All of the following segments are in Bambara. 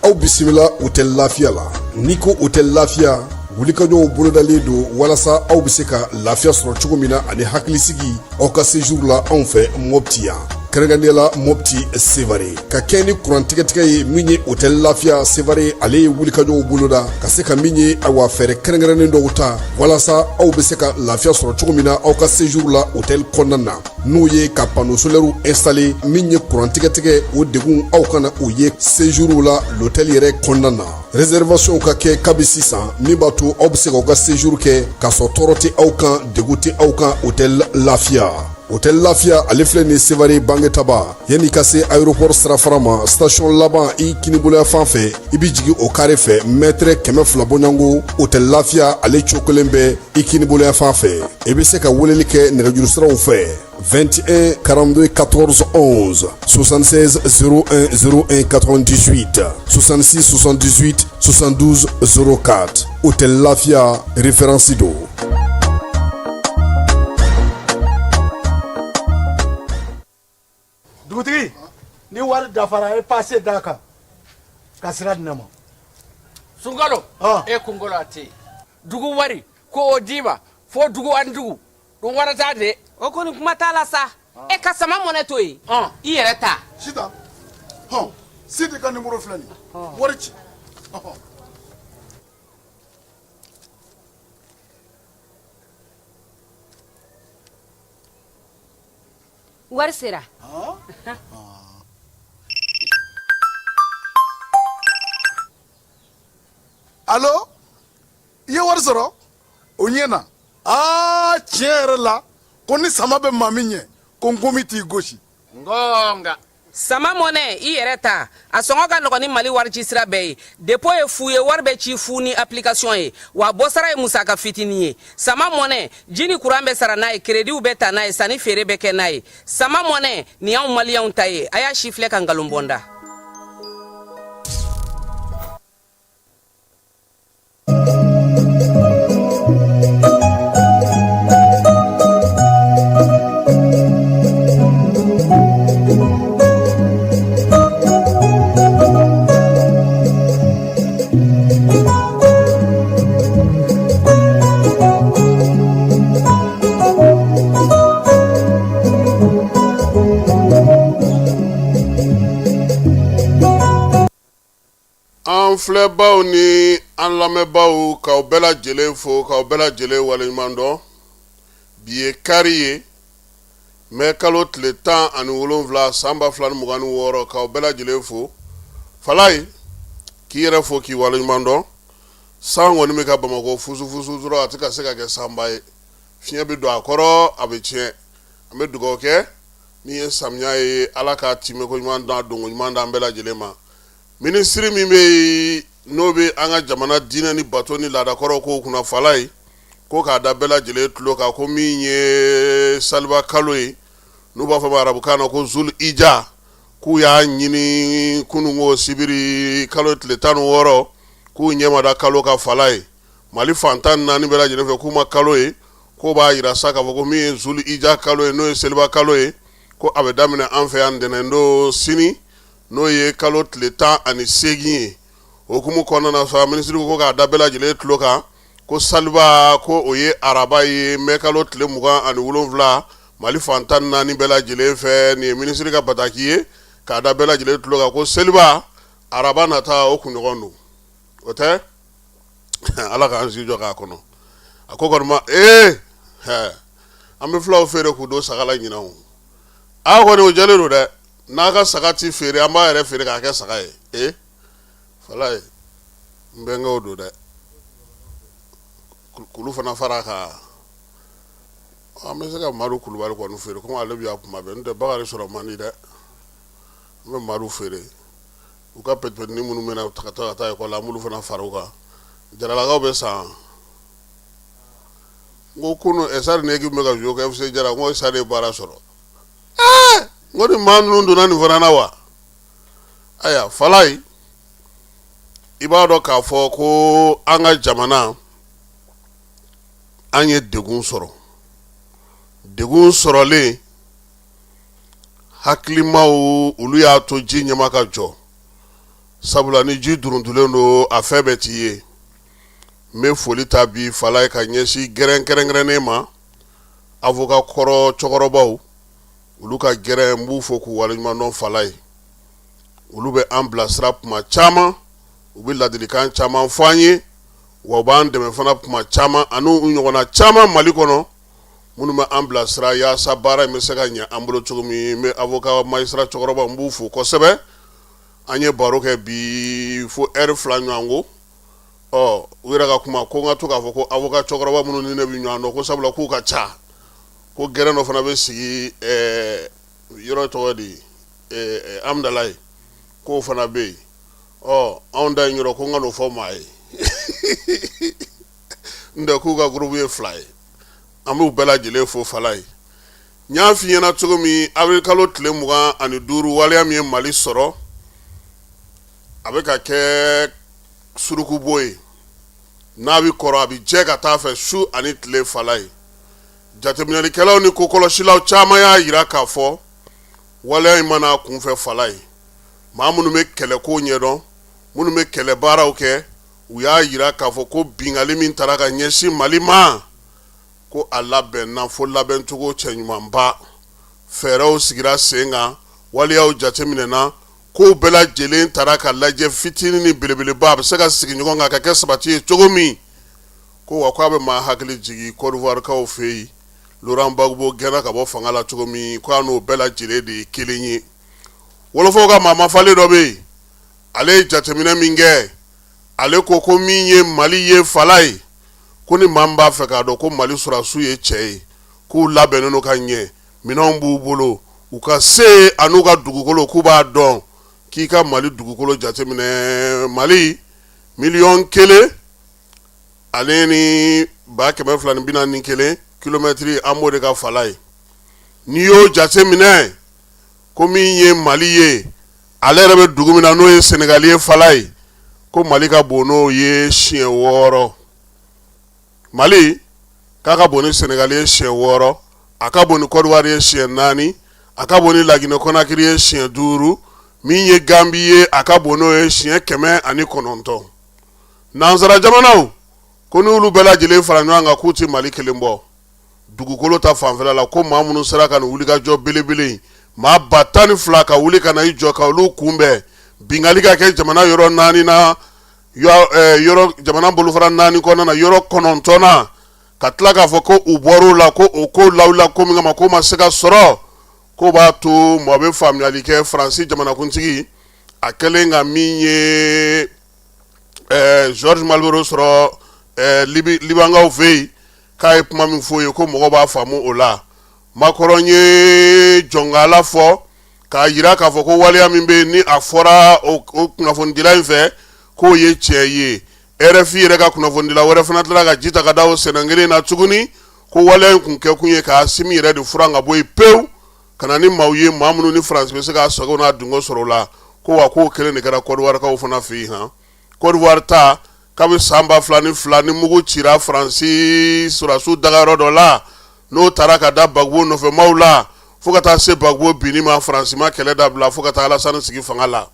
Aw bisimila hôtel Lafiya la. N'i ko hôtel Lafiya, wulikajɔw bolodalen don walasa aw bɛ se ka lafiya sɔrɔ cogo min na ani hakilisigi aw ka séjour la anw fɛ Mopti yan, kɛrɛnkɛrɛnnenya la Mopti Sevare. Ka kɛ ni kuran tigɛtigɛ ye min ye hôtel Lafiya Sevare, ale ye wulikajɔw boloda ka se ka min ye, awa, fɛɛrɛ kɛrɛnkɛrɛnnen dɔw ta walasa aw bɛ se ka lafiya sɔrɔ cogo min na aw ka séjour la hôtel kɔnɔna na, n'o ye ka panneau solaire installer. Min ye kuran tigɛtigɛ, o degun aw kana o ye séjour la l'hôtel yɛrɛ kɔnɔna na. Réservation ka kɛ kabi sisan, min b'a to aw bɛ se k'aw ka séjour kɛ k'a sɔrɔ tɔɔrɔ tɛ aw kan, degun tɛ aw kan. Hôtel Lafiya, hôtel Lafiya, ale filɛ nin Sevare Bangetaba, yanni ka se aéroport sirafara ma, station laban i kiniboloya fan fɛ, i bɛ jigin o carré fɛ, mètre 200 bɔɲɔgɔnko, hôtel Lafiya ale cokolen bɛ i kiniboloya fan fɛ. I bɛ se ka weleli kɛ nɛgɛjuru siraw fɛ: 21 42 14 11, 76 01 01 98, 66 78 72 04. Hôtel Lafiya, référence don. Dugutigi, ni wari dafara, e passe d'a kan ka sira di ne ma. Sunkalo e kunkolo a tɛ dugu wari ko o d'i ma fo dugu ani dugu dun wara t'a de. O kɔni, kuma t'a la sa. E ka sama mɔnɛ to yen, i yɛrɛ ta. Sitan, hɔn, Sidi ka numéro filɛ nin ye, wari ci. Ɔhɔn. Wari sera. Allo, i ye wari sɔrɔ, o ɲɛna. Aa, tiɲɛ yɛrɛ la, ko ni sama bɛ maa min ɲɛ, ko nkomi t'i gosi. Ngonga. Sama mɔnɛ, i yɛrɛ ta, a sɔngɔ ka nɔgɔn ni Mali wari ci sira bɛɛ ye. Dépôt ye fu ye, wari bɛ ci fu ni application ye, wa bɔsara ye musaka fitinin ye. Sama mɔnɛ, ji ni kuran bɛ sara n'a ye, créditw bɛ ta n'a ye, sanni feere bɛ kɛ n'a ye. Sama mɔnɛ nin y'anw maliyɛnw ta ye. A y'a si filɛ ka nkalon bɔ n da. An filɛbaw ni an lamɛnbaaw, k'aw bɛɛ lajɛlen fo, k'aw bɛɛ lajɛlen waleɲuman dɔn. Bi ye kari ye, mɛ kalo tile 17, san 2026. K'aw bɛɛ lajɛlen fo. Falaye, k'i yɛrɛ fo, k'i waleɲuman dɔn. San kɔni bɛ ka Bamakɔ fusufusu dɔrɔn, a tɛ ka se ka kɛ sanba ye. Fiɲɛ bɛ don a kɔrɔ, a bɛ tiɲɛ. An bɛ dugawu kɛ min ye samiya ye, Ala ka timɛko ɲuman dan, donko ɲuman d'an bɛɛ lajɛlen ma. Minisiri min bɛ yen, n'o bɛ an ka jamana diinɛ ni bato ni laadakɔrɔw kow kunna, Falaye, ko k'a da bɛɛ lajɛlen tulo kan ko min ye saliba kalo ye, n'u b'a fɔ ma arabukan na ko Zul Ija, k'u y'a ɲini kununko sibiri kalo tile 16, k'u ɲɛ ma da kalo kan. Falaye, Mali fan 14 bɛɛ lajɛlen fɛ, k'u ma kalo ye. K'o b'a jira sa k'a fɔ ko min ye Zul Ija kalo ye, n'o ye seliba kalo ye, ko a bɛ daminɛ an fɛ yan ntɛnɛn don sini, n'o ye kalo tile 18 ye. O hukumu kɔnɔna na sa, minisiri ko k'a da bɛɛ lajɛlen tulo kan ko saliba, ko o ye araba ye, mɛ kalo tile 27, Mali fan 14 bɛɛ lajɛlen fɛ. Nin ye minisiri ka bataki ye k'a da bɛɛ lajɛlen tulo kan ko seliba araba nata, o kunɲɔgɔn don. O tɛ Ala k'an si jɔ k'a kɔnɔ. A ko kɔni ma ee, an bɛ fulaw feere k'u don saga la ɲinan. O a kɔni, o jɛlen don dɛ. N'a ka saga ti feere, an b'a yɛrɛ feere k'a kɛ saga ye. Ee, Falaye, n bɛnkɛw don dɛ, kulu fana fara kan. An bɛ se ka Madu Kulubali kɔni feere komi ale bɛ yan kuma bɛɛ, n'o tɛ Bakari sɔrɔ man di dɛ. An bɛ Madu feere. U ka petit-petitnin minnu bɛna ka taa ka taa ekɔli la, an b'olu fana fara u kan. Jaralakaw bɛ san. N ko kunun Stade ni équipe bɛ ka jouer ko FC Jara, n ko Stade ye baara sɔrɔ. Ɛɛ, n ko ni maa ninnu donna nin fana na wa? Ayiwa Falayi, i b'a dɔn k'a fɔ ko an ka jamana, an ye degun sɔrɔ. Degun sɔrɔlen, hakilimaw olu y'a to ji ɲɛma ka jɔ, sabula ni ji duruntulen don, a fɛn bɛɛ t'i ye. N bɛ foli ta bi Falayi ka ɲɛsin gɛrɛn kɛrɛnkɛrɛnnen ma, avocat kɔrɔ cɛkɔrɔbaw, olu ka gɛrɛn, n b'u fo k'u waleɲuman dɔn Falayi. Olu bɛ an bilasira kuma caman, u bɛ ladilikan caman fɔ an ye, wa u b'an dɛmɛ fana kuma caman, ani u ɲɔgɔnna caman Mali kɔnɔ minnu bɛ an bilasira yaasa baara in bɛ se ka ɲɛ an bolo cogo min. N bɛ avocat magistrat cɛkɔrɔba, n b'u fo kosɛbɛ. An ye baro kɛ bi fo ɛri 2 ɲɔgɔn ko. Ɔ, u yɛrɛ ka kuma ko n ka to k'a fɔ ko avocat cɛkɔrɔba minnu ni ne bɛ ɲɔgɔn dɔn, ko sabula k'u ka ca, ko gɛrɛn dɔ fana bɛ sigi yɔrɔ tɔgɔ di Amudalayi, k'o fana bɛ yen. Ɔ, anw da in yɔrɔ ko n ka n'o fɔ maa ye, n tɛ k'u ka groupe ye 2 ye. An b'u bɛɛ lajɛlen fo Falayi. N y'a f'i ɲɛna cogo min, avril kalo tile 25, waleya min ye Mali sɔrɔ, a bɛ ka kɛ surukubo ye, n'a bɛ kɔrɔ, a bɛ jɛ ka taa fɛ su ani tile Falayi. Jateminɛlikɛlaw ni kokɔlɔsilaw caman y'a jira k'a fɔ waleya in ma na kunfɛ Falayi. Maa minnu bɛ kɛlɛko ɲɛdɔn, minnu bɛ kɛlɛ baaraw kɛ, u y'a jira k'a fɔ ko binkanni min taara ka ɲɛsin Mali ma, ko a labɛnna fo labɛncogo cɛɲumanba. Fɛɛrɛw sigira sen kan, waleyaw jateminɛna, kow bɛɛ lajɛlen taara ka lajɛ, fitinin ni belebeleba, a bɛ se ka sigi ɲɔgɔn kan ka kɛ sabati ye cogo min. Ko wa k'a bɛ maa hakili jigin Côte d'Ivoirekaw fɛ yen, Laurent Gbagbo gɛnna ka bɔ fanga la cogo min, ko a n'o bɛɛ lajɛlen de ye kelen ye. Wɔlɔfɔw ka maa mafalen dɔ bɛ yen, ale ye jateminɛ min kɛ, ale ko ko min ye Mali ye Falayi, ko ni maa min b'a fɛ k'a dɔn ko Mali sɔrɔdasiw ye cɛ ye, k'u labɛnnen don ka ɲɛ, minɛnw b'u bolo, u ka se an'u ka dugukolo k'u b'a dɔn, k'i ka Mali dugukolo jateminɛ, Mali 1 ale ni 241 kilomɛtiri, an b'o de ka Falayi. N'i y'o jateminɛ, ko min ye Mali ye, ale yɛrɛ bɛ dugu min na, n'o ye Senegali ye Falayi, ko Mali ka bon n'o ye siɲɛ 6. Mali k'a ka bon ni Senegali ye siɲɛ 6, a ka bon ni Côte d'Ivoire ye siɲɛ 4, a ka bon ni Laginɛ Konakiri ye siɲɛ 5, min ye Gambi ye, a ka bon n'o ye siɲɛ 109. Nansara jamanaw ko n'olu bɛɛ lajɛlen fara ɲɔgɔn kan, k'u tɛ Mali kelen bɔ dugukolo ta fanfɛla la. Ko maa minnu sera ka nin wulikajɔ belebele in, maa 12,000 ka wuli ka na i jɔ ka olu kunbɛn, binkanni ka kɛ jamana yɔrɔ 4 na, yɔrɔ jamana bolofara 4 kɔnɔna na, yɔrɔ 9 na, ka tila k'a fɔ ko u bɔr'o la, ko o ko lawulila ko min kama, k'o ma se ka sɔrɔ, k'o b'a to mɔgɔ bɛ faamuyali kɛ. Faransi jamanakuntigi, a kɛlen ka min ye Georges Malbrunot sɔrɔ Libankaw fɛ yen, k'a ye kuma min fɔ ye, ko mɔgɔ b'a faamu o la. Macron ye jɔnkala fɔ k'a jira k'a fɔ ko waleya min bɛ yen, ni a fɔra o kunnafonidila in fɛ, k'o ye tiɲɛ ye. RFI yɛrɛ ka kunnafonidila wɛrɛ fana tilala ka ji ta ka da o sɛnɛ kelen na tuguni, ko waleya in kun kɛkun ye ka Asimi yɛrɛ de furan ka bɔ yen pewu, ka na ni maaw ye, maa minnu ni Faransi bɛ se k'a sago n'a dungo sɔrɔ o la. Ko wa k'o kelen de kɛra Côte d'Ivoirekaw fana fɛ yen. Han, Côte d'Ivoire ta, kabi san 2002 ni mugu cira Faransi sɔrɔdasiw dagayɔrɔ dɔ la, n'o taara ka da Gbagbo nɔfɛmaw la, fo ka taa se Gbagbo binni ma, Faransi ma kɛlɛ dabila fo ka taa Alasani sigi fanga la.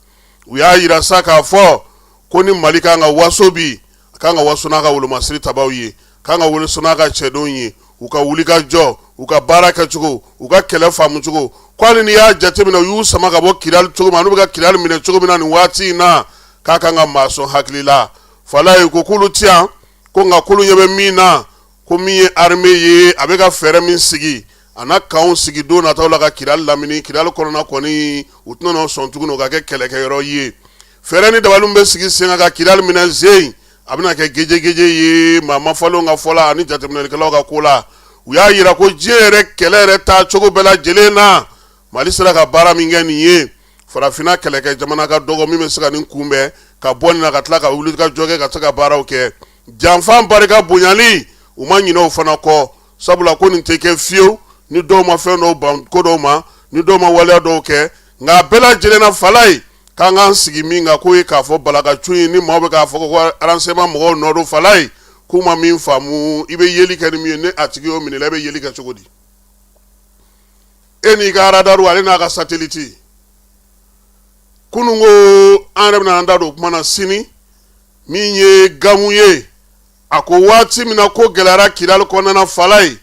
U y'a jira sa k'a fɔ ko ni Mali kan ka waso bi, a kan ka waso n'a ka wolomasiri tabaw ye, kan ka waso n'a ka cɛdenw ye, u ka wulikajɔ, u ka baara kɛcogo, u ka kɛlɛ faamucogo. Ko hali n'i y'a jateminɛ, u y'u sama ka bɔ Kidali cogo min, n'u bɛ ka Kidali minɛ cogo min na nin waati in na, k'a kan ka maa sɔn hakili la. Falayi ko k'olu ti yan, ko nka k'olu ɲɛ bɛ min na, ko min ye armée ye, a bɛ ka fɛɛrɛ min sigi, a na kanw sigi don nataw la ka Kidali lamini. Kidali kɔnɔna kɔni, u tɛna sɔn tuguni o ka kɛ kɛlɛkɛyɔrɔ ye. Fɛɛrɛ ni dabali bɛ sigi sen kan ka Kidali minɛ zen, a bɛna kɛ gejegeje ye. Maa mafalenw ka fɔ la ani jateminɛlikɛlaw ka ko la, u y'a jira ko diɲɛ yɛrɛ kɛlɛ yɛrɛ taa cogo bɛɛ lajɛlen na, Mali sera ka baara min kɛ nin ye. Farafinna kɛlɛkɛ jamana ka dɔgɔ min bɛ se ka nin kunbɛn ka bɔ nin na ka tila ka wuli ka jɔ kɛ ka se ka baaraw kɛ. Janfa barika bonyali, u ma ɲinɛ o fana kɔ, sabula ko nin tɛ kɛ fiyewu ni dɔw ma fɛn dɔw ban ko dɔw ma, ni dɔw ma waleya dɔw kɛ. Nka a bɛɛ lajɛlen na, Falaye, k'an k'an sigi min kan, k'o ye k'a fɔ balakacun ye ni maaw bɛ k'a fɔ ko renseignement mɔgɔw nɔ don. Falaye, k'u ma min faamu, i bɛ yeli kɛ ni min ye, ni a tigi y'o minɛ i la, i bɛ yeli kɛ cogo di? E n'i ka aradaru, ale n'a ka sateliti. Kunun ko an yɛrɛ bɛna an da don o kuma na sini. Min ye Gamu ye, a ko waati min na ko gɛlɛyara Kidali kɔnɔna, Falaye,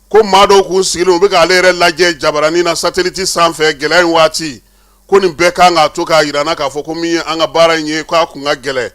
ko maa dɔw k'u sigilen, u bɛ k'ale yɛrɛ lajɛ jabaranin na sateliti sanfɛ gɛlɛya in waati, ko nin bɛɛ kan k'a to k'a jira n na k'a fɔ ko min ye an ka baara in ye, k'a kun ka gɛlɛn.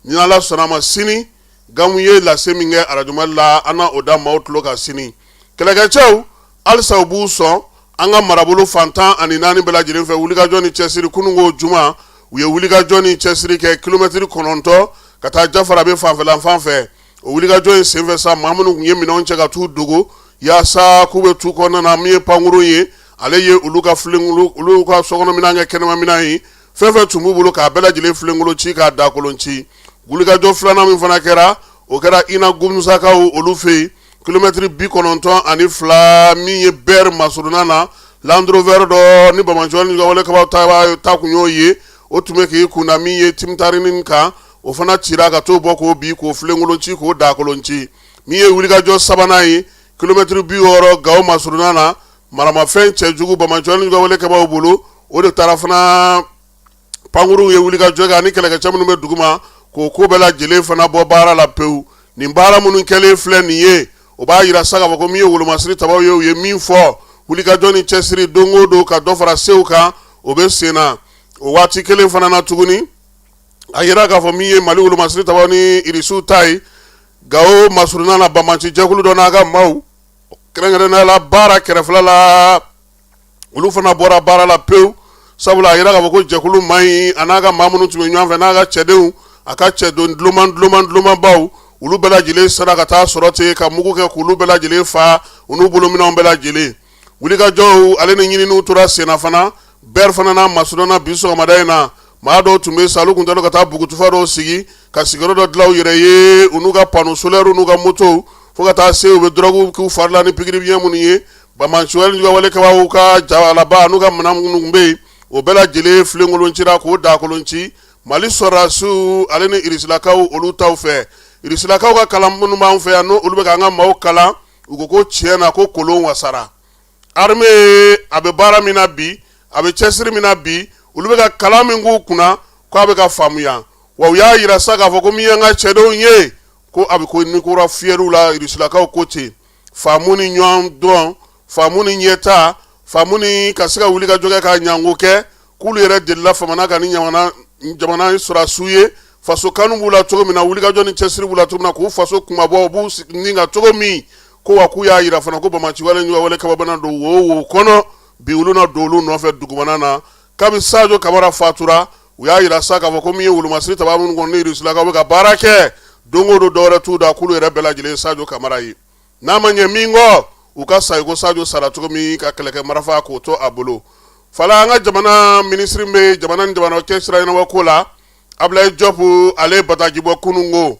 Ni Ala sɔnna a ma, sini Gamu ye lase min kɛ Arajo Mali la, an na o da maaw tulo kan sini. Kɛlɛkɛcɛw halisa u b'u sɔn an ka marabolo fan 14 bɛɛ lajɛlen fɛ wulikajɔ ni cɛsiri. Kununko juma, u ye wulikajɔ ni cɛsiri kɛ kilomɛtiri 9 ka taa Jafarabe fanfɛla fan fɛ. O wulikajɔ in senfɛ sa, maa minnu tun ye minɛnw cɛ ka t'u dogo yaasa k'u bɛ tu kɔnɔna na, min ye pankurun ye, ale ye olu ka filenkolon, olu ka sokɔnɔminɛn kɛ kɛnɛmaminɛn ye. Fɛn fɛn tun b'u bolo, k'a bɛɛ lajɛlen filenkolon ci, k'a dakolon ci. Wulikajɔ filanan min fana kɛra, o kɛra Ina Gumusakaw olu fɛ yen, kilomɛtiri 92, min ye Bɛri masurunna na. Land Rover dɔ ni banbaanci ni wale kɛbaaw ta kun y'o ye, o tun bɛ k'i kunda min ye Timitarini kan, o fana cira ka t'o bɔ k'o bin, k'o filenkolon ci, k'o dakolon ci. Min ye wulikajɔ sabanan ye, kilomɛtiri 60 Gawo masurunna na, maramafɛn cɛjugu banbaanci ni wale kɛbaaw bolo, o de taara fana. Pankuruw ye wulikajɔ kɛ ani kɛlɛkɛcɛ minnu bɛ duguma, k'o ko bɛɛ lajɛlen fana bɔ baara la pewu. Nin baara minnu kɛlen filɛ nin ye, o b'a jira sa k'a fɔ ko min ye wolomasiri tabaw ye, u ye min fɔ, wulikajɔ ni cɛsiri don o don ka dɔ fara sew kan, o bɛ sen na. O waati kelen fana na tuguni, a yira k'a fɔ min ye Mali wolomasiri tabaw ni Irisiw ta ye, Gawo masurunna na, banbaanci jɛkulu dɔ n'a ka maaw, kɛrɛnkɛrɛnnenya la baara kɛrɛfɛla la, olu fana bɔra baara la pewu, sabula a yira k'a fɔ ko jɛkulu man ɲi, a n'a ka maa minnu tun bɛ ɲɔgɔn fɛ, n'a ka cɛdenw, a ka cɛden duloman duloman dulomanbaw, olu bɛɛ lajɛlen sera ka taa sɔrɔ ten ka mugu kɛ k'olu bɛɛ lajɛlen fa, u n'u bolominɛnw bɛɛ lajɛlen. Wulikajɔw ale ni ɲininiw tora senna fana Bɛri fana n'a masurunna bi sɔgɔmada in na. Maa dɔw tun bɛ sa, olu tun taara ka taa bugutufa dɔw sigi ka sigiyɔrɔ dɔ dilan u yɛrɛ ye, u n'u ka panneau solaire n'u ka motow, fo ka taa se u bɛ dɔrɔgu k'u fari la ni pikiri biɲɛ minnu ye. Banbaanci wale kɛbaaw ka jalaba n'u ka minɛn minnu tun bɛ yen, o bɛɛ lajɛlen filenkolon cira k'o dakolon ci Mali sɔrɔdasiw ale ni Irisilakaw olu taw fɛ. Irisilakaw ka kalan minnu b'an fɛ yan, n'o olu bɛ k'an ka maaw kalan, u ko ko tiɲɛ na ko kolon wasara. Armée a bɛ baara min na bi, a bɛ cɛsiri min na bi, olu bɛ ka kalan min k'u kunna, k'a bɛ ka faamuya. Wa u y'a jira sa k'a fɔ ko min y'an ka cɛdenw ye, ko a bɛ ko ni kura fiyɛriw la. Irisilakaw ko ten, faamu ni ɲɔgɔn dɔn, faamu ni ɲɛta, faamu ni ka se ka wuli ka jɔ kɛ ka ɲango kɛ, k'olu yɛrɛ delila famana ka ni jamana sɔrɔdasiw ye, faso kanu b'u la cogo min na, wulikajɔ ni cɛsiri b'u la cogo min na, k'u faso kunmabɔ, u b'u ni ka cogo min ko. Wa k'u y'a jira fana ko banbaanci wale kɛbaa bɛna don wo wo kɔnɔ bi, olu na don olu nɔfɛ dugumana na. Kabi Sajo Kamara fatura, u y'a jira sa k'a fɔ ko min ye wolomasiri taba minnu kɔnɔ ni Irisilakaw bɛ ka baara kɛ don o don, dɔwɛrɛ t'u da, k'olu yɛrɛ bɛɛ lajɛlen Sajo Kamara ye. N'a ma ɲɛ min kɔ, u ka sa i ko Sajo sara cogo min, ka kɛlɛkɛ marifa k'o to a bolo. Fala, an ka jamana minisiri bɛ jamana ni jamana cɛ sira ɲɛnabɔ ko la, Abulayi Jɔpu, ale ye bataki bɔ kunun ko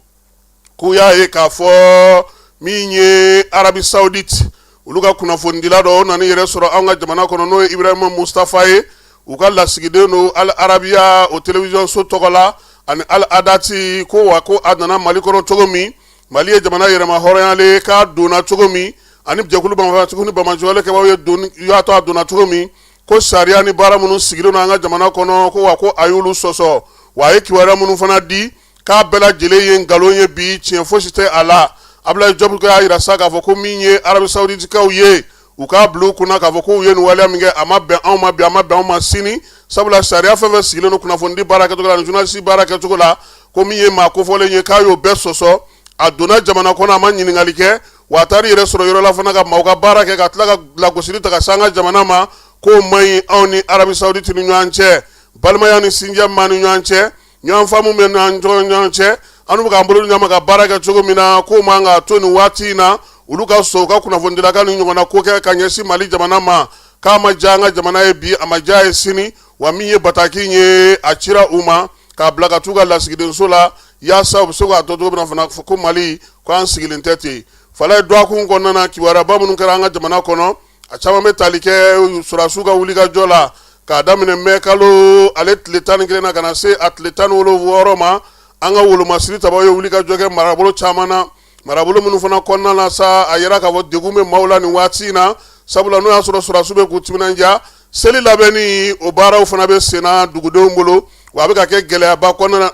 k'u y'a ye k'a fɔ min ye Arabie Saoudite, olu ka kunnafonidila dɔ, o nana yɛrɛ sɔrɔ an ka jamana kɔnɔ, n'o ye Ibrahima Mustafa ye, u ka lasigiden don Al Arabiya o télévision so tɔgɔ la ani Al Adati. Ko wa ko a nana Mali kɔnɔ cogo min, Mali ye jamana yɛrɛma hɔrɔnyalen k'a donna cogo min, ani jɛkulu banbaanci ni banbaanci wale kɛbaaw ye don y'a to a donna cogo min, ko sariya ni baara minnu sigilen don an ka jamana kɔnɔ, ko wa ko a y'olu sɔsɔ. Wa a ye kibaruya minnu fana di, k'a bɛɛ lajɛlen ye nkalon ye bi, tiɲɛ fosi tɛ a la. Abulayi Jɔpu y'a jira sa k'a fɔ ko min ye Arabie Saouditekaw ye, u k'a bila u kunna k'a fɔ k'u ye nin waleya min kɛ, a ma bɛn anw ma bi, a ma bɛn anw ma sini, sabula sariya fɛn fɛn sigilen don kunnafonidi baara kɛcogo la ni journaliste baara kɛcogo la, ko min ye maa kofɔlen ye, k'a y'o bɛɛ sɔsɔ. A donna jamana kɔnɔ, a ma ɲininkali kɛ, wa a taara yɛrɛ sɔrɔ yɔrɔ la fana ka maaw ka baara kɛ, ka tila ka lagosili ta ka se an ka jamana ma, k'o man ɲi anw ni Arabie Saoudite ni ɲɔgɔn cɛ. Balimaya ni sinjiya b'an ni ɲɔgɔn cɛ, ɲɔgɔn faamu bɛ n'an ɲɔgɔn cɛ, an bɛ k'an bolo di ɲɔgɔn ma ka baara kɛ cogo min na, k'o man ka to nin waati in na olu ka sɔn u ka kunnafonidila ka nin ɲɔgɔnna ko kɛ ka ɲɛsin Mali jamana ma, k'a ma diya an ka jamana ye bi, a ma diya ye sini. Wa min ye bataki ye, a cira u ma k'a bila ka t'u ka lasigidenso la, yaasa u bɛ se k'a dɔn cogo min na fana ko Mali ko an sigilen tɛ ten. Falaye, dɔgɔkun kɔnɔna na, kibaruyaba minnu kɛra an ka jamana kɔnɔ, a caman bɛ tali kɛ sɔrɔdasiw ka wulikajɔ la k'a daminɛ mɛ kalo ale tile 11 na ka na se a tile 16 ma. An ka wolomasiri tabaw ye wulikajɔ kɛ marabolo caman na, marabolo minnu fana kɔnɔna na sa, a yira k'a fɔ degun bɛ maaw la nin waati in na, sabula n'o y'a sɔrɔ sɔrɔdasiw bɛ k'u timinandiya, seli labɛnni o baaraw fana bɛ senna dugudenw bolo, wa a bɛ ka kɛ gɛlɛyaba kɔnɔna na.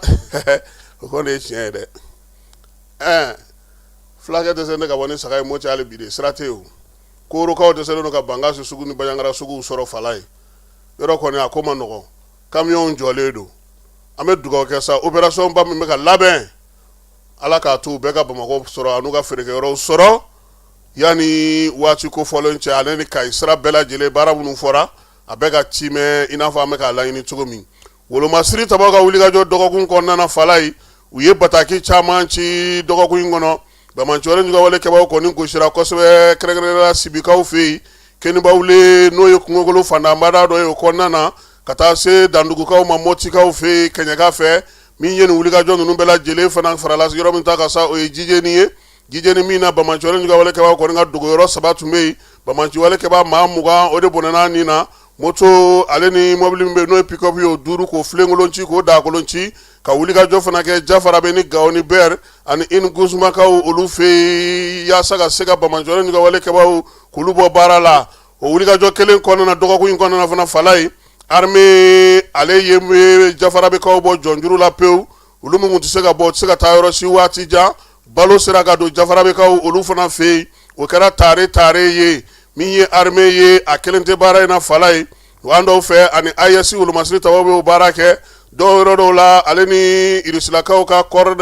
O kɔni ye tiɲɛ ye dɛ. Ɛɛ, fulakɛ dɛsɛlen ka bɔ ni saga ye Moti hali bi de, sira tɛ yen. O korokaw dɛsɛlen don ka Bankasi sugu ni Banjagara suguw sɔrɔ. Falaye, yɔrɔ kɔni a ko man nɔgɔn, kamiyɔnw jɔlen don. An bɛ dugawu kɛ sa, opération ba min bɛ ka labɛn, Ala k'a to u bɛɛ ka Bamakɔ sɔrɔ an'u ka feerekɛyɔrɔw sɔrɔ yanni waati kofɔlen cɛ, ale ni Kayi sira bɛɛ lajɛlen baara minnu fɔra, a bɛɛ ka timɛ i n'a fɔ an bɛ k'a laɲini cogo min. Wolomasiri tabaw ka wulikajɔ dɔgɔkun kɔnɔna na, Falaye, u ye bataki caman ci dɔgɔkun in kɔnɔ. Banbaanciwale juguyawale kɛbaaw kɔni gosira kosɛbɛ, kɛrɛnkɛrɛnnenya la Sibikaw fɛ yen, Kenibawule, n'o ye kungokolo fantanbada dɔ ye o kɔnɔna na, ka taa se Dandugukaw ma Mɔtikaw fɛ yen Kɛɲɛka fɛ. Min ye nin wulikajɔ ninnu bɛɛ lajɛlen fana farala yɔrɔ min ta ka sa, o ye Jijeni ye. Jijeni min na, banbaanciwale juguyawale kɛbaaw kɔni ka dogoyɔrɔ saba tun bɛ yen. Banbaanciwale kɛbaa maa 20, o de bɔnɛna nin na. Moto ale ni mɔbili min bɛ yen n'o ye pick-up ye, o duuru k'o filenkolon ci, k'o daakolon ci. Ka wulikajɔ fana kɛ Jafarabe ni Gawo ni Bɛr ani Ingusumakaw olu fɛ yen, yaasa ka se ka banbaanciwale juguyawale kɛbaaw k'olu bɔ baara la. O wulikajɔ kelen kɔnɔna na dɔgɔkun in kɔnɔna na fana, Falaye, armée ale ye Jafarabekaw bɔ jɔnjuru la pewu. Olu minnu tɛ se ka bɔ, tɛ se ka taa yɔrɔ si waati jan, balo sera ka don Jafarabekaw olu fana fɛ yen. O kɛra tare tare ye. Min ye armée ye, a kelen tɛ baara in na, Falaye, an dɔw fɛ ani AES wolomasiri tabaw bɛ o baara kɛ dɔw yɔrɔ dɔw la, ale ni Irisilakaw ka corps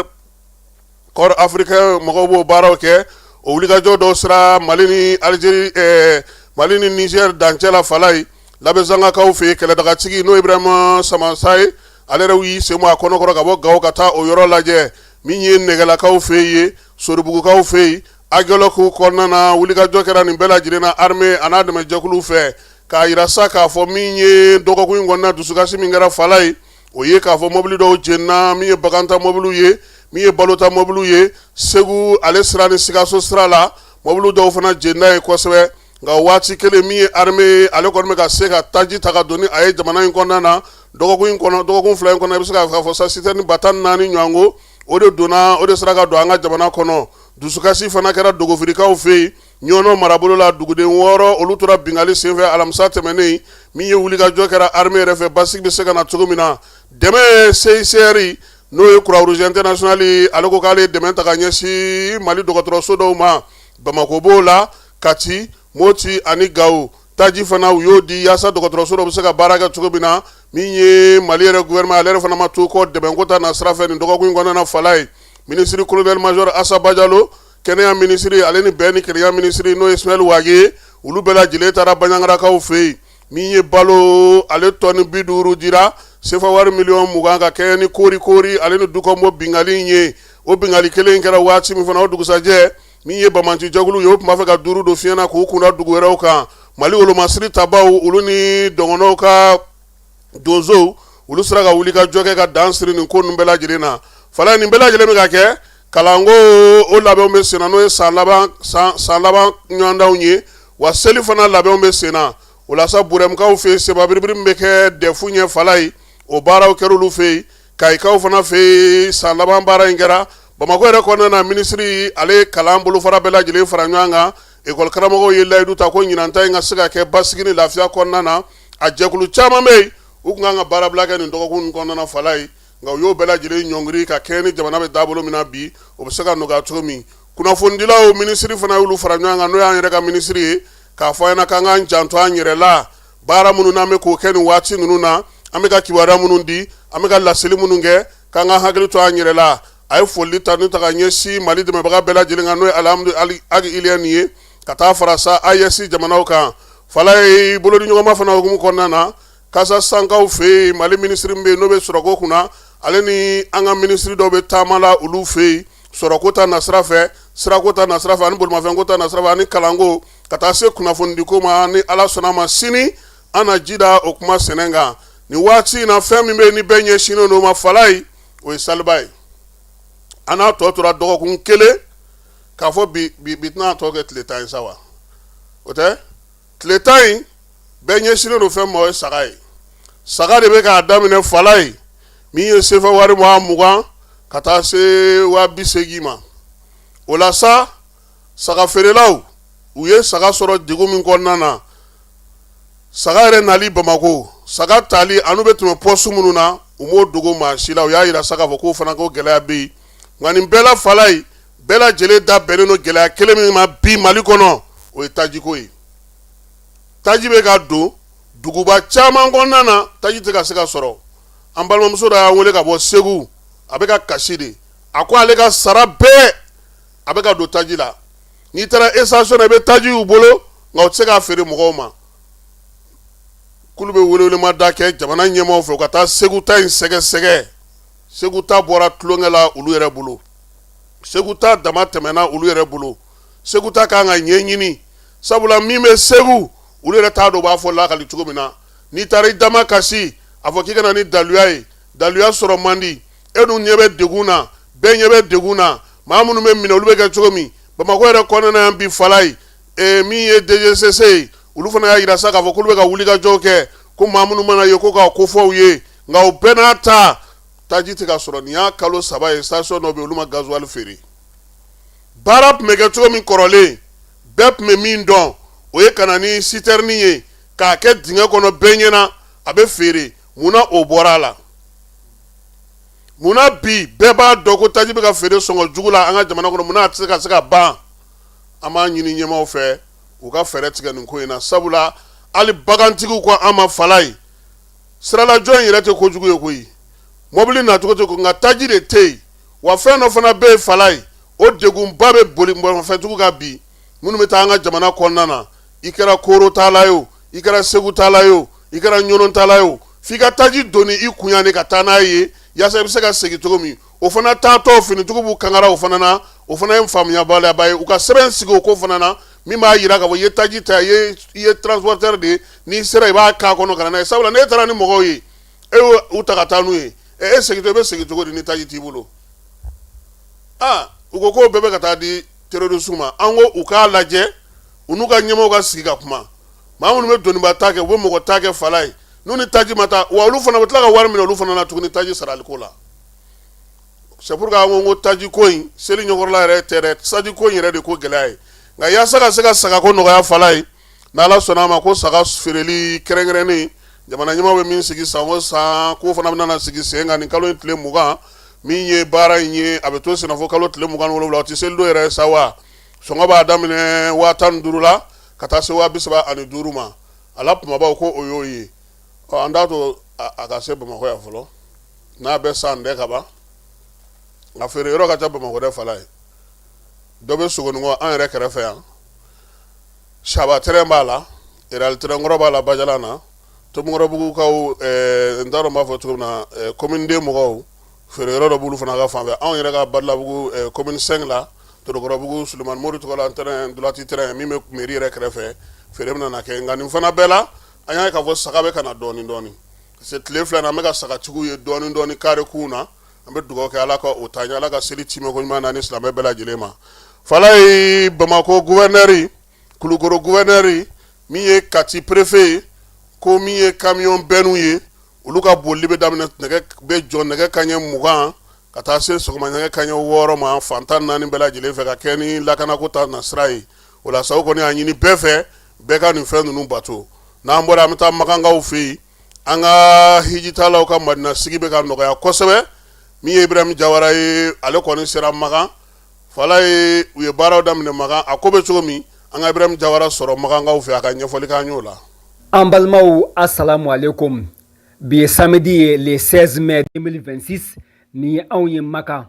africain mɔgɔw b'o baaraw kɛ. O wulikajɔ dɔw sera Mali ni Algérie, Mali ni Niger dancɛ la, Falaye, Labezangakaw fɛ yen. Kɛlɛdagatigi n'o Ibrahima Samassa ye, ale yɛrɛ y'i sen bɔ a kɔnɔkɔrɔ ka bɔ Gawo ka taa o yɔrɔ lajɛ. Min ye Nɛgɛlakaw fɛ yen, Soribugukaw fɛ yen, Agelɔku kɔnɔna na, wulikajɔ kɛra nin bɛɛ lajɛlen na armée a n'a dɛmɛjɛkuluw fɛ, k'a yira sa k'a fɔ min ye dɔgɔkun in kɔnɔna dusukasi min kɛra, Falaye, o ye k'a fɔ mɔbili dɔw jenina, min ye baganta mɔbiliw ye, min ye balota mɔbiliw ye, Segu ale sira ni Sikaso sira la, mɔbili dɔw fana jenina ye kosɛbɛ. Nka waati kelen, min ye armée ye, ale kɔni bɛ ka se ka taji ta ka don ni a ye jamana in kɔnɔna na. Dɔgɔkun in kɔnɔ, dɔgɔkun 2 in kɔnɔ, i bɛ se k'a fɔ sa citerne 14,000 ɲɔgɔnko, o de donna, o de sera ka don an ka jamana kɔnɔ. Dusukasi fana kɛra Dogofirikaw fɛ yen, Ɲɔnɔ marabolo la. Duguden 6, olu tora binkanni senfɛ alamisa tɛmɛnen. Min ye wulikajɔ kɛra armée yɛrɛ fɛ, basigi bɛ se ka na cogo min na. Dɛmɛ CICR, n'o ye Croix-Rouge internationale, ale ko k'ale ye dɛmɛ ta ka ɲɛsin Mali dɔgɔtɔrɔso dɔw ma. Bamakɔ b'o la, Kati, Moti ani Gawo. Taji fana, u y'o di yaasa dɔgɔtɔrɔso dɔ bɛ se ka baara kɛ cogo min na. Min ye Mali yɛrɛ gouvernement, ale yɛrɛ fana ma to kɔ dɛmɛko ta na sira fɛ nin dɔgɔkun in kɔnɔna na, Falaye. Minisiri colonel major Asa Bajalo, kɛnɛya minisiri, ale ni bɛn ni kelenya minisiri, n'o ye Ismaël Wagué ye, olu bɛɛ lajɛlen taara Banjagarakaw fɛ yen. Min ye balo ale tɔni 50 dira, sefa wari miliyɔn 20, ka kɛɲɛ ni Kori Kori ale ni Dukɔnbo binkanni ye. O binkanni kelen kɛra waati min fana, o dugusajɛ, min ye banbaanci jɛkulu ye, o tun b'a fɛ ka duuru don fiɲɛ na k'u kunda dugu wɛrɛw kan. Mali wolomasiri tabaw, olu ni dɔgɔnɔw ka donsow, olu sera ka wuli ka jɔ kɛ ka dan siri nin ko ninnu bɛɛ lajɛlen na. Falaye, nin bɛɛ lajɛlen bɛ ka kɛ, kalanko o labɛnw bɛ senna, n'o ye san laban san laban ɲɔgɔndanw ye, wa seli fana labɛnw bɛ senna. O la sa, Burɛmukaw fɛ yen, seba biribiri min bɛ kɛ dɛfu ɲɛ, Falaye, o baaraw kɛra olu fɛ yen. Kayikaw fana fɛ yen, san laban baara in kɛra. Bamakɔ yɛrɛ kɔnɔna na, minisiri ale ye kalan bolofara bɛɛ lajɛlen fara ɲɔgɔn kan. Ekɔli karamɔgɔw ye layidu ta ko ɲinan ta in ka se ka kɛ basigi ni lafiya kɔnɔna na. A jɛkulu caman bɛ yen, u tun kan ka baarabila kɛ nin dɔgɔkun kɔnɔna na, Falaye, nka u y'o bɛɛ lajɛlen ɲɔngiri ka kɛɲɛ ni jamana bɛ taabolo min na bi, o bɛ se ka nɔgɔya cogo min. Kunnafonidilaw, minisiri fana y'olu fara ɲɔgɔn kan, n'o y'an yɛrɛ ka minisiri ye, k'a fɔ an ɲɛna k'an k'an janto an yɛrɛ la baara minnu n'an bɛ k'o kɛ nin waati ninnu na, an bɛ ka kibaruya minnu di, an bɛ ka laseli minnu kɛ, k'an ka hakili to an yɛrɛ la. A ye foli ta ni ta ka ɲɛsin Mali dɛmɛbaga bɛɛ lajɛlen kan, n'o ye Alihamudu Agi Iliyɛni ye, ka taa fara sa AES jamanaw kan. Falaye, bolodiɲɔgɔnma fana hukumu kɔnɔna na, Kazakistankaw fɛ yen, Mali minisiri min bɛ yen n'o bɛ sɔrɔko kunna, ale ni an ka minisiri dɔw bɛ taama la olu fɛ yen, sɔrɔko ta nasira fɛ, sirako ta nasira fɛ, ani bolimafɛnko ta nasira fɛ, ani kalanko, ka taa se kunnafonidiko ma. Ni Ala sɔnna a ma, sini an na ji da o kuma sɛnɛ kan. Nin waati in na, fɛn min bɛ yen ni bɛɛ ɲɛsinnen don o ma, Falayi, o ye saliba ye. An n'a tɔ tora dɔgɔkun kelen k'a fɔ bi bi bi tɛna tɔ kɛ tile 10 ye sa wa? O tɛ tile 10 in, bɛɛ ɲɛsinnen don fɛn min ma, o ye saga ye. Saga de bɛ k'a daminɛ, Falayi, min ye sefa wari 20,000 ka taa se 80,000 ma. O la sa, saga feerelaw, u ye saga sɔrɔ degun min kɔnɔna na, saga yɛrɛ nali Bamakɔ, saga tali an'u bɛ tɛmɛ pɔsu minnu na, u m'o dogo maa si la. U y'a jira sa k'a fɔ k'o fana ko gɛlɛya bɛ yen. Nka nin bɛɛ la, Falayi, bɛɛ lajɛlen da bɛnnen don gɛlɛya kelen min ma bi Mali kɔnɔ, o ye tajiko ye. Taji bɛ ka don duguba caman kɔnɔna na, taji tɛ ka se ka sɔrɔ. An balimamuso dɔ y'an wele ka bɔ Segu, a bɛ ka kasi de. A ko ale ka sara bɛɛ a bɛ ka don taji la. N'i taara station na, i bɛ taji y'u bolo, nka u tɛ se k'a feere mɔgɔw ma. K'olu bɛ welewelemada kɛ jamana ɲɛmaaw fɛ, u ka taa Segu ta in sɛgɛsɛgɛ. Segu ta bɔra tulonkɛ la olu yɛrɛ bolo, Segu ta dama tɛmɛna olu yɛrɛ bolo. Segu ta kan ka ɲɛɲini, sabula min bɛ Segu, olu yɛrɛ t'a dɔn u b'a fɔ lakali cogo min na. N'i taara i dama kasi, a fɔ k'i ka na ni daluya ye, daluya sɔrɔ man di. E dun ɲɛ bɛ degun na, bɛɛ ɲɛ bɛ degun na. Maa minnu bɛ minɛ, olu bɛ kɛ cogo min Bamakɔ yɛrɛ kɔnɔna yan bi, Falayi, min ye DGCC ye, olu fana y'a jira sa k'a fɔ k'olu bɛ ka wulikajɔw kɛ, ko maa minnu mana ye ko k'a kofɔ u ye. Nka o bɛɛ n'a ta, taji tɛ ka sɔrɔ. Nin y'a kalo 3 ye, station dɔ bɛ yen, olu ma gasoil feere. Baara tun bɛ kɛ cogo min kɔrɔlen, bɛɛ tun bɛ min dɔn, o ye ka na ni citerne ye k'a kɛ dingɛ kɔnɔ bɛɛ ɲɛna, a bɛ feere. Munna o bɔra a la? Munna bi bɛɛ b'a dɔn ko taji bɛ ka feere sɔngɔ jugu la an ka jamana kɔnɔ, munna a tɛ se ka se ka ban? An b'a ɲini ɲɛmaaw fɛ, u ka fɛɛrɛ tigɛ nin ko in na, sabula hali bagantigiw ko an ma, Falayi, siralajɔ in yɛrɛ tɛ kojugu ye koyi, mɔbili nacogo tɛ ko, nka taji de tɛ yen. Wa fɛn dɔ fana bɛ yen, Falayi, o degunba bɛ boli bolimafɛntigiw kan bi, minnu bɛ taa an ka jamana kɔnɔna na. I kɛra Koro taala ye o, i kɛra Segu taala ye o, i kɛra Ɲɔnɔ taala ye o, f'i ka taji doni i kun yan de ka taa n'a ye, yaasa i bɛ se ka segin cogo min. O fana taatɔ, finitigiw b'u kangara o fana na. O fana ye faamuyabaliyaba ye. U ka sɛbɛn sigi o ko fana na min b'a jira k'a fɔ i ye taji ta, i ye transporteur de ye, n'i sera i b'a k'a kɔnɔ ka na n'a ye. Sabula n'e taara ni mɔgɔw ye, e y'u ta ka taa n'u ye, e segintɔ, i bɛ segin cogo di ni taji t'i bolo? Aa, u ko k'o bɛɛ bɛ ka taa di terroriste ma. An ko u k'a lajɛ, u n'u ka ɲɛmaaw ka sigi ka kuma. Maa minnu bɛ doniba ta kɛ, u bɛ mɔgɔ ta kɛ, Falayi, n'u ni taji ma taa wa, olu fana bɛ tila ka wari minɛ olu fana na tuguni taji saraliko la. C'est pourquoi an ko taji ko in, seli ɲɛkɔrɔla yɛrɛ tɛ dɛ, taji ko in yɛrɛ de ko gɛlɛya ye. Nka yaasa ka se ka sagako nɔgɔya, Falayi, n'Ala sɔnna a ma, ko saga feereli kɛrɛnkɛrɛnnen, jamana ɲɛmaaw bɛ min sigi san o san, k'o fana bɛna sigi sen kan nin kalo in tile 20. Min ye baara in ye, a bɛ to senna fo kalo tile 27, o tɛ selidon yɛrɛ sa wa. Sɔngɔ b'a daminɛ 15,000 la ka taa se 35,000 ma. A la kumabaw ko o y'o ye. Ɔ, an t'a to a ka se Bamakɔ yan fɔlɔ, n'a bɛ san dɛ ka ban. Nka feere yɔrɔ ka ca Bamakɔ dɛ, Falayi. Dɔ bɛ Sogonikɔ an yɛrɛ kɛrɛfɛ yan, Saba terrain b'a la, Real terrain kɔrɔ b'a la, Bajalan na, Tomikɔrɔbugukaw, n t'a dɔn n b'a fɔ cogo min na, commune deux mɔgɔw, feere yɔrɔ dɔ b'olu fana ka fan fɛ. Anw yɛrɛ ka Badalabugu commune 5 la, Torokɔrɔbugu, Sulemani Mori tɔgɔ la terrain, droite terrain min bɛ mairie yɛrɛ kɛrɛfɛ, feere bɛna na kɛ. Nka nin fana bɛɛ la, an y'a ye k'a fɔ saga bɛ ka na dɔɔnin dɔɔnin, parce que tile 2 na, an bɛ ka sagatigiw ye dɔɔnin dɔɔnin carré kunw na. An bɛ dugawu kɛ, Ala ka o taa ɲɛ, Ala ka seli timɛko ɲuman na ni silamɛ bɛɛ lajɛlen ma. Falayi, Bamakɔ gouverneur, Kulukoro gouverneur, min ye Kati préfet ye, ko min ye camion bennew ye, olu ka bolili bɛ daminɛ, nɛgɛ bɛ jɔ nɛgɛ kanɲɛ 20 ka taa se sɔgɔma nɛgɛ kanɲɛ 6 ma, fan 14 bɛɛ lajɛlen fɛ, ka kɛ ni lakanako ta na sira ye. O la sa, o kɔni y'a ɲini bɛɛ fɛ, bɛɛ ka nin fɛn ninnu bato. N'an bɔra, an bɛ taa Makankaw fɛ yen. An ka hijitalaw ka Madina sigi bɛ ka nɔgɔya kosɛbɛ. Min ye Ibrahim Jawara ye, ale kɔni sera Makan, Falayi. U ye baaraw daminɛ Makan, a ko bɛ cogo min, an ka Ibrahim Jawara sɔrɔ Makankaw fɛ, a ka ɲɛfɔli k'an y'o la. An balimaw, assalamu alaikum. Bi ye samedi ye, le 16 mai 2026. Nin ye anw ye Makan.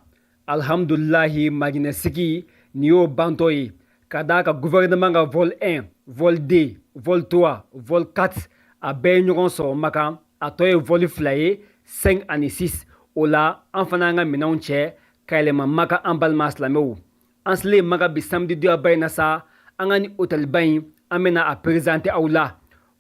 Alhamdulilahi, Madinɛ sigi nin y'o bantɔ ye, ka d'a ka gouvernement ka vol 1, vol 2, vol 3, vol 4, a bɛɛ ye ɲɔgɔn sɔrɔ Makan. A tɔ ye vol fila ye, 5 ani 6. O la, an fana an ka minɛnw cɛ ka yɛlɛma Makan. An balima silamɛw, an selen Makan bi samedi doyaba in na sa, an ka ni hôtelba in, an bɛna a présenter aw la.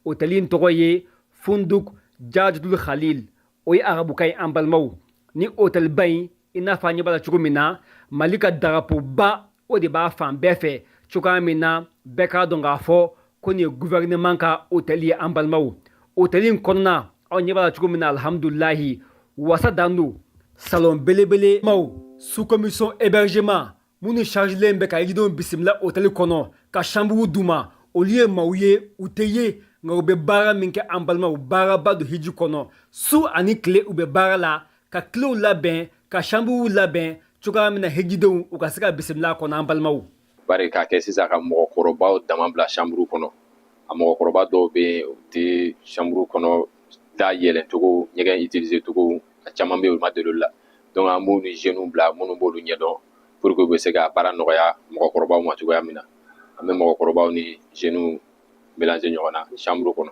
Hôtel in tɔgɔ ye Funduk Jajatul Khalil, o ye arabukan ye an balimaw. Ni hôtelba in, i n'a fɔ an ɲɛ b'a la cogo min na, Mali ka darapoba o de b'a fan bɛɛ fɛ cogoya min na, bɛɛ k'a dɔn k'a fɔ ko nin ye gouvernement ka hôtel ye an balimaw. Hôtel in kɔnɔna, aw ɲɛ b'a la cogo min na, alhamdulilahi, wasa dan don. Salon belebele maw, sous commission hébergement minnu chargelen bɛ ka hijidenw bisimila hôtel kɔnɔ ka chambre d'u ma, olu ye maaw ye, u tɛ ye, nka u bɛ baara min kɛ an balimaw, baaraba don hiji kɔnɔ. Su ani tile u bɛ baara la ka kilew labɛn, ka chambrew labɛn cogoya min na hijidenw u ka se ka bisimila kɔnɔ an balimaw. Bari k'a kɛ sisan ka mɔgɔkɔrɔbaw dama bila chambre kɔnɔ, a mɔgɔkɔrɔba dɔw bɛ yen, u tɛ chambre kɔnɔ da yɛlɛncogo, ɲɛgɛn utiliser cogo, a caman bɛ yen, olu ma deli olu la. Donc an b'u ni jeunes bila minnu b'olu ɲɛdɔn pour que u bɛ se ka baara nɔgɔya mɔgɔkɔrɔbaw ma cogoya min na. An bɛ mɔgɔkɔrɔbaw ni jeunes mélanger ɲɔgɔn na chambre kɔnɔ.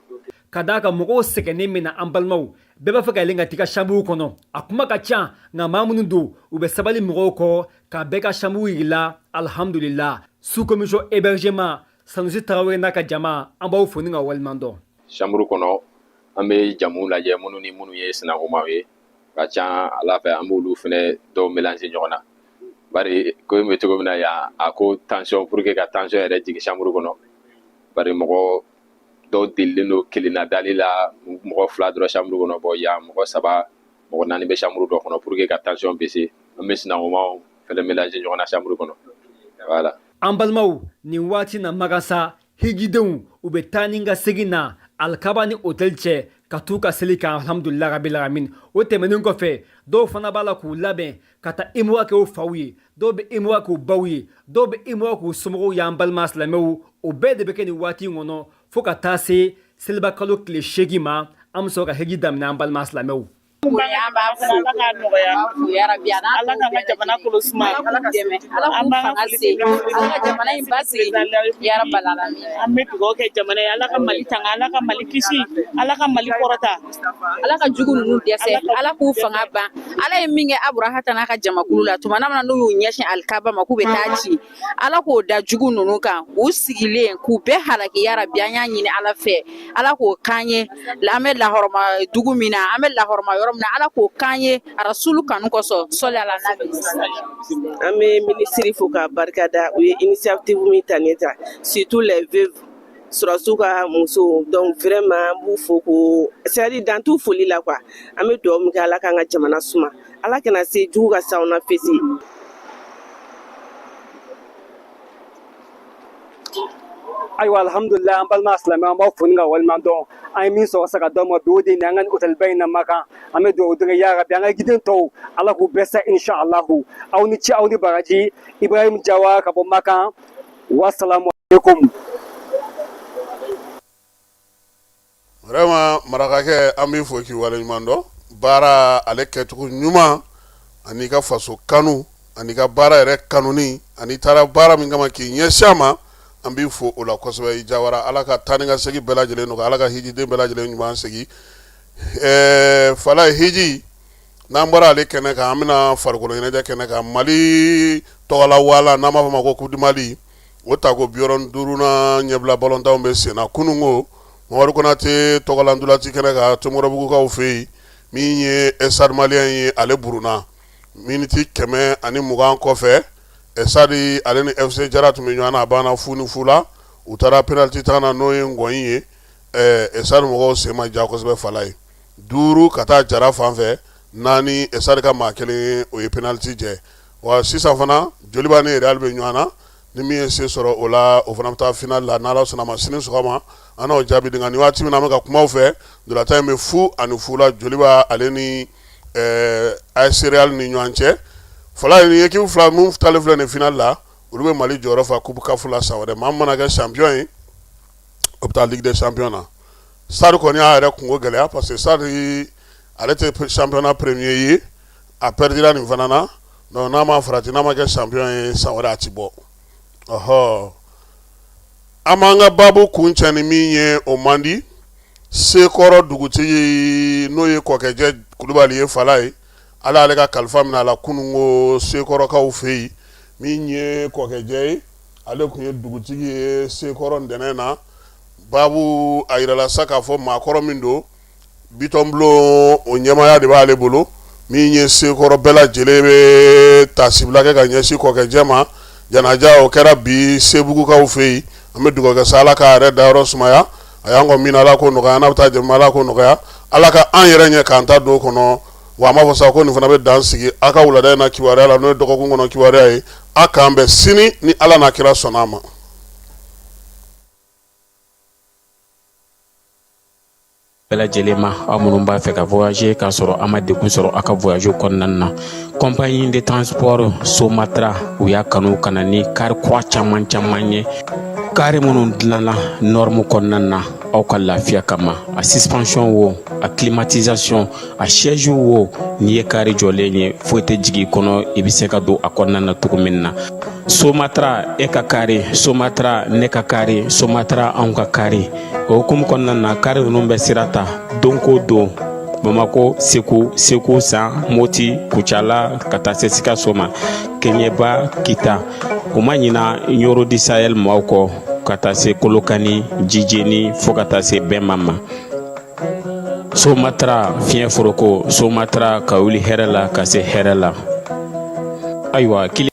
Ka d'a kan mɔgɔw sɛgɛnnen min na an balimaw, bɛɛ b'a fɛ ka yɛlɛn ka t'i ka chambre kɔnɔ. A kuma ka ca, nka maa minnu don, u bɛ sabali mɔgɔw kɔ ka bɛɛ ka chambre yir'i alhamdulillah. Sous commission hébergement, Sanusi Tarawele n'a ka jama, an b'aw fo ni ka waleɲuman dɔn. Chambre kɔnɔ, an bɛ jamu lajɛ minnu ni minnu ye sinankunmaw ye ka ca ala fɛ, an b'olu fɛnɛ dɔw mélanger ɲɔgɔn na. Bari ko in bɛ cogo min na yan, a ko tension, pour que ka tension yɛrɛ jigin chambre kɔnɔ, bari mɔgɔ dɔw delilen don kelenna dali la, mɔgɔ fila dɔrɔn chambre kɔnɔ. Bɔn yan, mɔgɔ saba, mɔgɔ naani bɛ chambre dɔ kɔnɔ. Pour que ka tension baisser, an bɛ sinankunmaw fɛnɛ mélanger ɲɔgɔn na chambre kɔnɔ, voilà. An balimaw, nin waati na magasa hijidenw u bɛ taa ni ka segin na alikaba ni hôtel cɛ ka t'u ka seli kan, alhamdulilah rabil alamin. O tɛmɛnen kɔfɛ, dɔw fana b'a la k'u labɛn ka taa imura kɛ u faw ye, dɔw bɛ imura k'u baw ye, dɔw bɛ imura k'u somɔgɔw y'an balima silamɛw. O bɛɛ de bɛ kɛ nin waati in kɔnɔ fo ka taa se seliba kalo tile 8 ma, an bɛ sɔrɔ ka hiji daminɛ an balima silamɛw. An b'a fo, Ala k'a nɔgɔya, yarabi, Ala k'an ka jamana kolo suma, Ala k'u dɛmɛ, Ala k'u fanga se, Ala ka jamana in basigi, yarabal alamin. An bɛ dugawu kɛ jamana ye, Ala ka Mali tanga, Ala ka Mali kisi, Ala ka Mali kɔrɔta, Ala ka jugu ninnu dɛsɛ, Ala k'u fanga ban. Ala ye min kɛ Aburahata n'a ka jamakulu la tuma min na n'u y'u ɲɛsin alikaba ma k'u bɛ taa ci, Ala k'o da jugu ninnu kan u sigilen k'u bɛɛ halaki, yarabi. An y'a ɲini Ala fɛ, Ala k'o k'an ye. An bɛ lahɔrɔma dugu min na, an bɛ lahɔrɔma yɔrɔ min na, Ala k'o k'an ye Rasulu kanu kosɔn, sɔli ala nabi. An bɛ minisiri fo k'a barika da, u ye initiative min ta nin ta, surtout les veuves, sɔrɔdasiw ka musow. Donc vraiment an b'u fo ko c'est à dire dan t'u foli la quoi. An bɛ dugawu min kɛ, Ala k'an ka jamana suma, Ala kana se jugu ka s'anw na fesi. Ayiwa, alhamdulillah, an balima silamɛ, an b'aw fo ni ka waleɲuman dɔn. An ye min sɔrɔ sa ka d'aw ma bi, o de ye an ka hôtelba in na Makan. An bɛ dugawu don ya rabi, an ka giden tɔw, Ala k'u bɛɛ sa inshallah. Aw ni ce, aw ni baraji. Ibrahim Jawa ka bɔ Makan, wasalamu alaikum. Vraiment marakakɛ, an b'i fo k'i waleɲuman dɔn. Baara ale kɛcogo ɲuman ani ka faso kanu ani ka baara yɛrɛ kanuni ani taara baara min kama k'i ɲɛsin a ma, an b'i fo o la kosɛbɛ. I Jawara, Ala ka taa ni ka segin bɛɛ lajɛlen nɔgɔya, Ala ka hijiden bɛɛ lajɛlen ɲuman segin. Fala hiji n'an bɔra ale kɛnɛ kan, an bɛna farikolo ɲɛnajɛ kɛnɛ kan. Mali tɔgɔla wala n'an b'a fɔ ma ko Coupe du Mali, o tako 65nan ɲɛbila balontanw bɛ sen na. Kununko Mamadu Konate tɔgɔla ntolaci kɛnɛ kan Tomikɔrɔbugukaw fɛ yen, min ye Stade Malien ye, ale burunna miniti 120 kɔfɛ. Stade ale ni FC Jara tun bɛ ɲɔgɔn na, a banna 0-0 la. U taara penalty tan na, n'o ye ngɔyi ye. Stade mɔgɔw sen ma ja kosɛbɛ. Fala ye 5 ka taa Jara fan fɛ, 4 Stade ka maa kelen, o ye penalty jɛ. Wa sisan fana Joliba ni Real bɛ ɲɔgɔn na, ni min ye se sɔrɔ o la, o fana bɛ taa final la n'Ala sɔnna ma sini sɔgɔma. An n'o jaabi di. Nka nin waati min na an bɛ ka kuma aw fɛ, ntolatan in bɛ 0-0 la Joliba ale ni AS Real ni ɲɔgɔn cɛ. Fala ni équipe fila min taalen filɛ nin final la, olu bɛ Mali jɔyɔrɔ fa coupe CAF la san wɛrɛ. Maa min mana kɛ champion ye, o bɛ taa Ligue des champions na. Stade kɔni y'a yɛrɛ kunko gɛlɛya parce que Stade ale tɛ championnat premier ye, a perdira nin fana na. Donc n'a ma farati, n'a ma kɛ champion ye san wɛrɛ, a ti bɔ. Ɔhɔ, an b'an ka baabu kuncɛ ni min ye, o man di Sekɔrɔ dugutigi, n'o ye Kɔkɛjɛ Kulubali ye. Fala ye, Ala ale ka kalifa minɛ a la kununko Sekɔrɔkaw fɛ yen. Min ye Kɔkɛjɛ ye, ale tun ye dugutigi ye Sekɔrɔ ntɛnɛn na. Baabu a yirala sa k'a fɔ maakɔrɔ min don. Bitɔnbulon o ɲɛmaaya de b'ale bolo. Min ye Sekɔrɔ bɛɛ lajɛlen bɛ taasibila kɛ ka ɲɛsin kɔkɛjɛ ma. Janaja o kɛra bi Sebugukaw fɛ yen. An bɛ dugawu kɛ sa, Ala k'a yɛrɛ dayɔrɔ sumaya. A y'an kɔn min na, Ala k'o nɔgɔya, n'a bɛ taa jɛma, Ala k'o nɔgɔya. Ala ka an yɛrɛ ɲɛ k'an ta don kɔnɔ. Wa an b'a fɔ sa ko nin fana bɛ dan sigi aw ka wulada in na kibaruya la, n'o ye dɔgɔkun kɔnɔ kibaruya ye. A k'an bɛn sini ni Ala n'a kira sɔnna a ma. Bɛɛ lajɛlen ma, aw minnu b'a fɛ ka voyager k'a sɔrɔ a ma degun sɔrɔ aw ka voyage kɔnɔna na, compagnie de transport Somatra, u y'a kanu ka na ni kari kura caman caman ye, kari minnu dilanna norme kɔnɔna na aw ka lafiya kama. A suspension wo, a climatisation, a siège wo, n'i ye kari jɔlen ye, foyi tɛ jigin i kɔnɔ, i bɛ se ka don a kɔnɔna na cogo min na. Somatra, e ka kari, Somatra, ne ka kari, Somatra, anw ka kari. O hukumu kɔnɔna na, kari ninnu bɛ sira ta don ko don Bamako, Segu, Segu San, Moti, Kucala, ka taa se Sikaso ma, Kɛɲɛba, Kita. U ma ɲina Ɲɔrɔ du Sahel maaw kɔ, ka taa se Kolokani, Jijeni, fo ka taa se Bɛnma ma. Somatra, fiɲɛ foroko, Somatra, ka wuli hɛrɛ la ka se hɛrɛ la. Ayiwa, kili.